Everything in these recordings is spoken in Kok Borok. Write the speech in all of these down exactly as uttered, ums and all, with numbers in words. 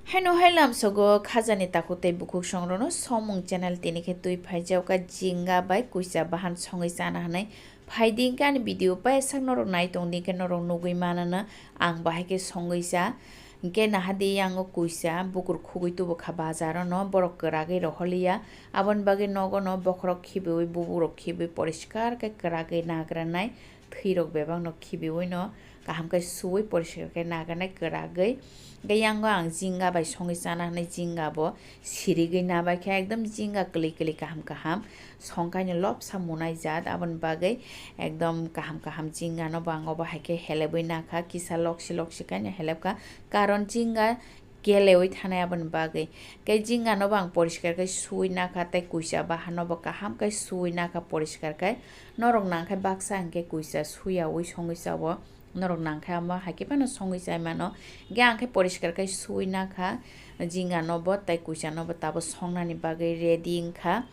Haino hai lamsogo khajani takhuk tei bukhuk songrokno somung channel tini khe twi phaijak kha jinga bai kuisa bahan songwi chana hwnwi. Phaidi hwnkhe ani video paisa norok nai tongdi hwnkhe norok nugwi manana ang bahai khe songwi cha. Hwnkhe nahadi yango kuisa bukur khugwi tubu kha bazar ono borok kwragwi rohorliya. Aboni bagwi nogono bokhorok khibiwi bubukrok khibiwi poriskar khe kwragwi nagranai. Thwirok bebakno khibiwino kaham khe suwi poriskar khe naganai kwragwi. Hwnkhe yango ang jinga bai songwi chana hwnwi jinga bo sirigwi nabai khe ekdom jinga kwlwi kwlwi kaham kaham songkhaino lobsa munai jat aboni bagwi ekdom kaham kaham jinga no bo ang obo hai khe helebwi nakha kisa loksi loksi khaino helebkha karon jinga gelewi thanai aboni bagwi. Khe jingano bo ang poriskar khe suwi nakha tei kuisa bahano bo kaham khe suwi nakha poriskar khe. Norok nang khe baksa hwnkhe kuisa suyawi songwi chao. Norok nang khe amo hai khe phano songwi chai mano. Hwnkhe ang khe poriskar khe suwi nakha jingano bo tei kuisa no bo tabuk songnani bagwi ready wngkha.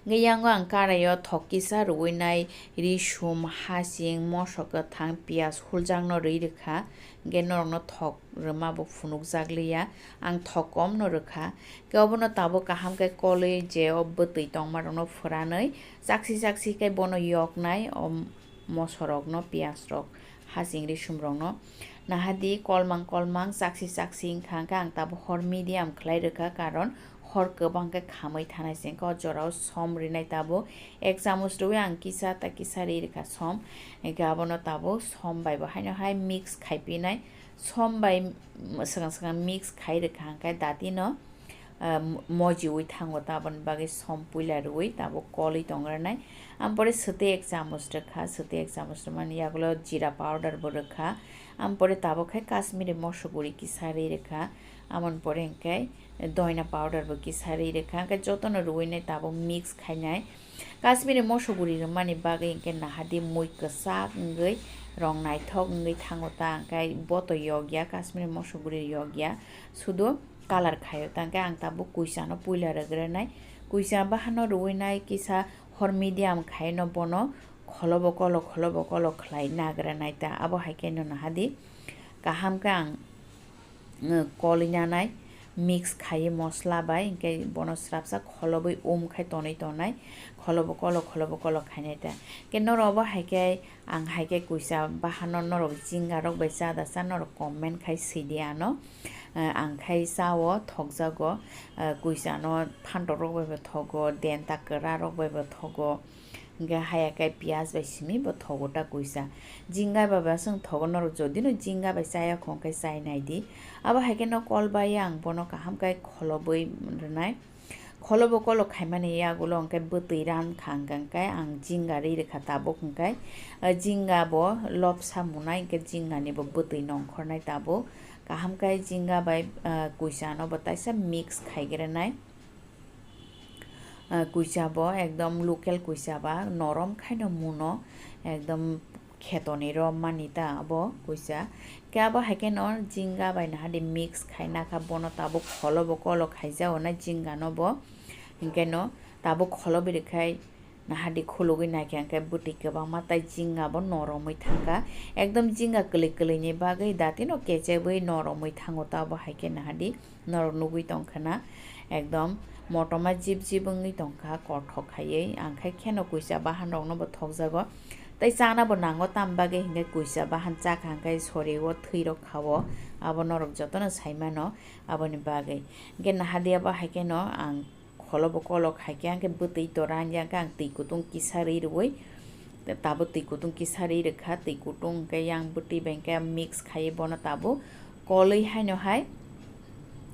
Hwnkhe yango ang karaio thok kisa rwui nai risum, hasing, mosok kwthang, piyaj, huljak no rwi rwkha. Hwnkhe norokno thok rwma bo phunukjak liya. Ang thok kom no rwkha. Hwnkhe obono tabuk kaham khe kolwi je o bwtwi tongma rokno phwranwi chaksi chaksi khe bono yoknai o mosorokno, piyajrok, hasing risumrokno. Nahadi kolmang kolmang chaksi chaksi wngkha hwnkhe ang tabuk hor medium khlai rwkha, karon hor kwbang khe khamwi thanai se wngkha. O jorao som rinai tabuk ek chamuch rwui ang kisa ta kisa ri rwkha som. Hwnkhe abono tabuk som bai bo haino hai mix khai pinai. Som bai, mm, swkang swkang mix khai rwkha hwnkhe datino ah, mo-, mojiui thango ta, aboni bagwi som puila rwui tabuk kolwi tong rwnai. Ampore swtwi ek chamuch rwkha, swtwi ek chamuch rwmani yagulo jeera powder bo rwkha. Ampore tabuk khe Kashmiri mosok guri kisa ri rwkha, amoni pore hwnkhe doina powder bo kisa ri rwkha, hwnkhe jotono rwui nai tabuk mix khainai. Kashmiri mosok guri rwmani bagwi hwnkhe nahadi mui kwchak wngwi rong naithok wngwi thango ta, hwnkhe bo to yokya, Kashmiri mosok guri yokya, sudu colour khaio, tangkhe ang tabuk kuisa no puila rwgwrwnai. Kuisa bahano rwui nai kisa hor medium khai no bono kholobo kolo kholobo kolo khlai nagrwnai ta. Abo hai khe no nahadi kaham khe ang, uh, kolwi nanai mix khaiwi mosla bai, hwnkhe bono swrapsa kholobwi um khai tonwi tonai, kholobo kolo kholobo kolo khainai ta. Hwnkhe norok abo hai khe Ang hai khe kuisa bahano norok jinga rok bai cha da cha norok comment khai sidi ano. Eh, ang khai chao thokjago, eh, kuisa no phantok rok bai bo thogo, denta kwra rok bai bo thogo, hwnkhe haya khe piyaj bai simi bo thogo ta kuisa. Jinga bai bo aswk thogo norok jodi no jinga bai chaya khon khe chai nai di. Abo hai khe no kol bai ang bono kaham khe kholobwi rwnai. Kholobo kolo khaimani yagulo hwnkhe bwtwi ran kha hwnkhe ang jinga ri rwkha tabuk hwnkhe, ah, jinga bo lobsa munai hwnkhe jingani bo bwtwi nongkhornai tabuk. Kaham khe jinga bai, ah, kuisa no bo taisa mix khaigrwnai. Ah, kuisa bo ekdom local kuisa ba norom khaino muno ekdom khetoni romani ta abo kuisa. Khe abo hai khe no jinga bai nahadi mix khai nakha, bono tabuk kholobo kolo khaijao na jinga no bo. Hinkhe no tabuk kholobo rwkhai nahadi khulugwi naikhe hinkhe bwtwi kwbangma tai jinga bo noromwi thangkha. Ekdom jinga kwlwi kwlwini bagwi datino kechebwi noromwi thango ta abo hai khe nahadi. Norok nugwi tongkha na, ekdom motoma jip jip wngwi tongkha, kothok khaiwi. Ang khai kheno kuisa bahan rokno bo thokjago, tei chana bo nango, tam bagwi hinkhe kuisa bahan chakha hinkhe sori o thwi rok kha o, abo norok jotono saimano. Aboni bagwi hinkhe nahadi abo hai kheno ang kholobo kolok hai khe, ang khe bwtwi tora wngya, ang khe ang twi kutung kisa rwi rwui, tabuk twi kutung kisa rwi rwkha, twi kutung hwnkhe yang bwtwi bai khe mix khaiwi bono tabuk kolwi haino hai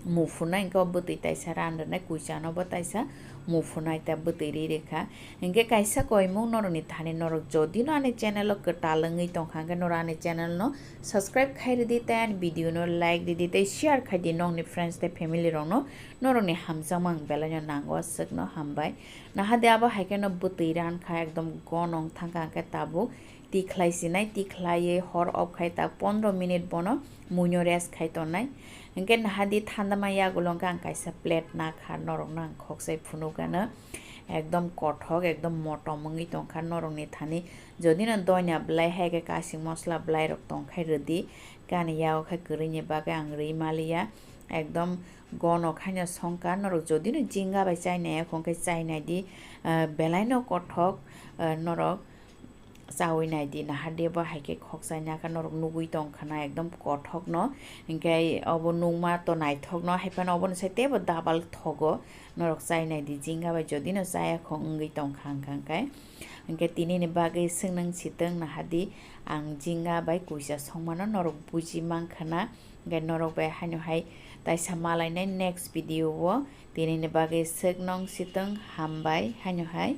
muphunai, hwnkhe o bwtwi taisa ran rwnai, kuisa no bo taisa muphunai ta bwtwi rwi rwkha. Hwnkhe kaisa koimung norokni thani norok jodi no ani channel o kwtal wngwi tongkha, hwnkhe norok ani channel no subscribe khai rwdi, tei ani video no like rwdi, tei share khai di nokni friends tei family rok no. Norokni hamjakma ang belai no nango, aswk no hambai. Nahadi abo hai kheno bwtwi ran kha, ekdom gonong thang kha, hwnkhe tabuk tikhlai sinai, tikhlaiwi hor off khai ta pondro minute bono muino rest khai tongnai. Hwnkhe nahadi thanda ma yagulo hwnkhe ang kaisa plate nakha, norokno ang khokchai phunukgano. Ekdom kothok, ekdom motom wngwi tongkha norokni thani. Jodi no doina bwlai hai khe kasing mosla bwlai rok tongkhai rwdi. Chani yago khe kwrwini bagwi ang rwi maliya. Ekdom gonok haino songkha. Norok jodi no jinga bai chainai, akhong khe chainai di, ah, belai no kothok, ah, norok chawi nai di, nahardi bo hai khe khokchai nai kha, norok nugwi tong kha na ekdom kothok no. Hinkhe obo nungma to naithok no, hai phano obo ni sai teibo double thogo. Norok chainai di jinga bai, jodi no chaya khong wngwi tong kha hwnka hwnkhe. Hinkhe tini ni bagwi swngnang sitwng nahardi, ang jinga bai kuisa songmano norok buji mankha na. Hinkhe norok bai haino hai taisa malainai next video o. Tini ni bagwi swngnang sitwng, hambai haino hai.